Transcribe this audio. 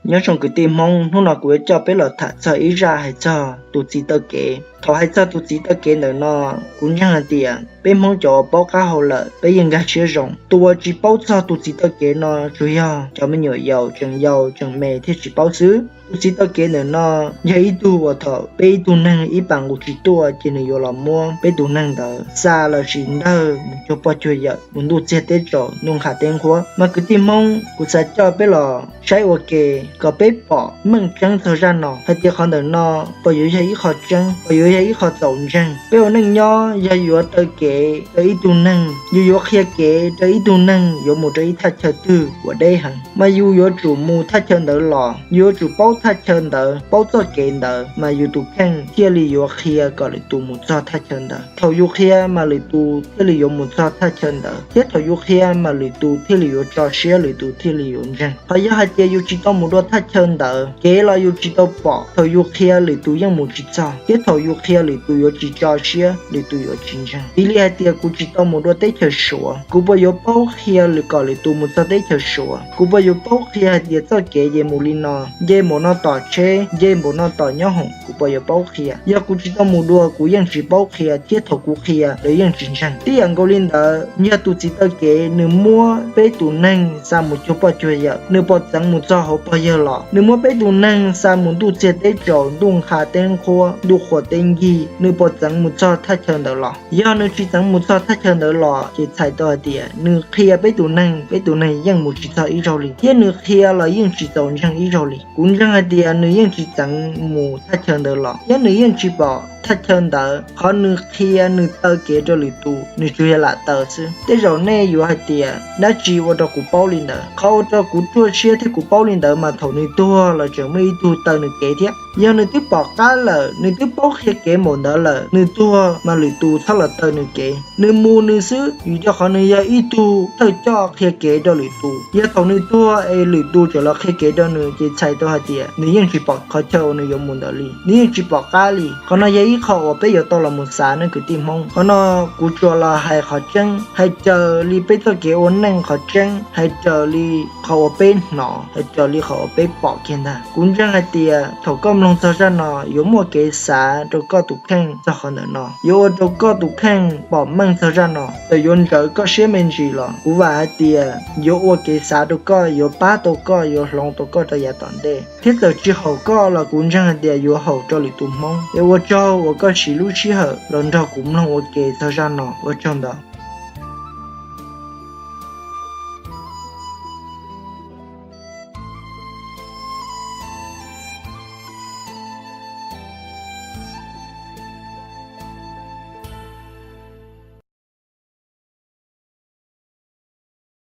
Nyob zoo kwv tij Hmoob, hnub no kuv yuav coj peb los tham txog ib zaj hais txog tus txiv taw kev. Thaum hais txog tus txiv taw kev ntawm no, kuv ntseeg hais tias peb Hmoob cov uas paub qab hau lawm, peb yeej nkag siab zoo. Tus uas tsis paub txog tus txiv taw kev no tsuas yog cov me nyuam yaus tseem yau tseem me thiaj tsis paub xwb. Tus txiv taw kev ntawm no yog ib tug uas thaum peb ib tug neeg ib pas nqus tsis tuaj ces nws yuav los muab peb tus neeg ntawd xa los sis ntawg mus cuag poj cuag yawm mus ntuj txiag teb tsaus ntuj nqha teb nqhuab. Mas kwv tij Hmoob, kuv xav coj peb los saib ua ke kom peb pom meej tseeb txog zaj no hais tias qhov ntawm no puas yuav yog ib qho tseeb, puas yuav yog ib qho txaus ntseeg. Peb ua neej nyob yog yuav taw kev rau ib tug neeg, yus yuav qhia kev rau ib tug neeg yuav mus rau ib thaj chaw twg uas deb heev, mas yus yuav tsum mus thaj chaw ntawd los, yus yuav tsum paub thaj chaw ntawd, paub txoj kev ntawd mas yus tus kheej thiaj li yuav qhia kom lwm tus mus txog thaj chaw ntawd. Thaum yus qhia mas lwm tus thiaj li yuav mus txog thaj chaw ntawd, thiab thaum yus qhia mas lwm tus thiaj li yuav tso siab, lwm tus thiaj li yuav ntseeg. Ho yog hais tias yus tsis tau mus dua thaj chaw ntawd, kev los yus tsis tau pom, thaum yus qhia lwm tus yeej mus tsis txog, thiab thaum yus qhia lwm tus yuav tsis tso siab, lwm tus yuav tsis ntseeg. Piv li hais tias kuv tsis tau mus dua teb chaws Suav, kuv puas yuav paub qhia kom lwm tus mus txog teb chaws Suav? Kuv puas yuav paub qhia hais tias txoj kev nce mus li no, nce npaum no tom tsheb, nce npaum no tom nyob hoom? Kuv puas yuav paub qhia? Yog kuv tsis tau mus dua, kuv yeej tsis paub qhia, thiab thaum kuv qhia lawv yeej tsis ntseeg. Tib yam nkaus li ntawd, yog tus txiv taw kev nws muab peb tus neeg xa mus cuag poj cuag yawm, nws pom txeev mus txog hauv pog yawg los, nws muab peb tus neeg xa mus ntuj txiag teb tsaus, ntuj nqha teb nqhuab, ntuj qhua teb ncig, nws pom txeev mus txog thaj chaw ntawd los? Yog nws tsis txeev mus txog thaj chaw ntawd los ces txhais tau hais tias nws qhia peb tus neeg, peb tus neeg yeej mus tsis txog ib zaug li, thiab nws qhia los yeej tsis txaus ntseeg ib zaug li. Kuv ntseeg hais tias nws yeej tsis txeev mus thaj chaw ntawd los, thiab nws yeej tsis pom thaj chaw ntawd. Qhov nws qhia, nws taw kev rau lwm tus, nws tsuas yog lam taw xwb. Tej zaum nej yuav hais tias dab tsi ua rau kuv paub li ntawd? Qhov ua rau kuv ruaj siab thiab kuv paub li ntawd mas thaum nws tuag los tseem muaj ib tug taw nws kev thiab. Yog nws twb pom qab lawm, nws twb paub qhia kev npaum ntawd lawm, nws tuag mas lwm tus txhob los taw nws kev, nws mus nws xwb, vim rau qhov nws yog ib tug thawj coj qhia kev rau lwm tus. Yog thaum nws tuag es lwm tus tseem los qhia kev rau nws ces txhais tau hais tias nws yeej tsis pom qhov chaw uas nws yuav mus ntawd li, nws yeej tsis pom qab li. Qhov no yog ib qho uas peb yuav tau los mus xav ne kwv tij Hmoob. Qhov no kuv tsuas los hais qhov tseeb, hais raws li peb txoj kev ua neej qhov tseeb, hais raws li qhov uas peb hnov, hais raws li qhov uas peb pom kiag ntag. Kuv ntseeg hais tias thaum koj mloog txog zaj no yuav muaj kev xav rau koj tus kheej txog qhov ntawm no, yuav ua rau koj tus kheej pom meej txog zaj no, txawm yuav ntsawv koj siab me ntsis los kuv vam hais tias yuav ua kev xav rau koj, yuav pab tau koj, yuav hloov tau koj rau yav tom ntej. Thiab txawm tsis haum koj los kuv ntseeg hais tias yuav haum rau lwm tus Hmoob. Es ua tsaug uas koj siv lub sij hawm los nrog kuv mloog ua ke txog zaj no, ua tsaug ntau.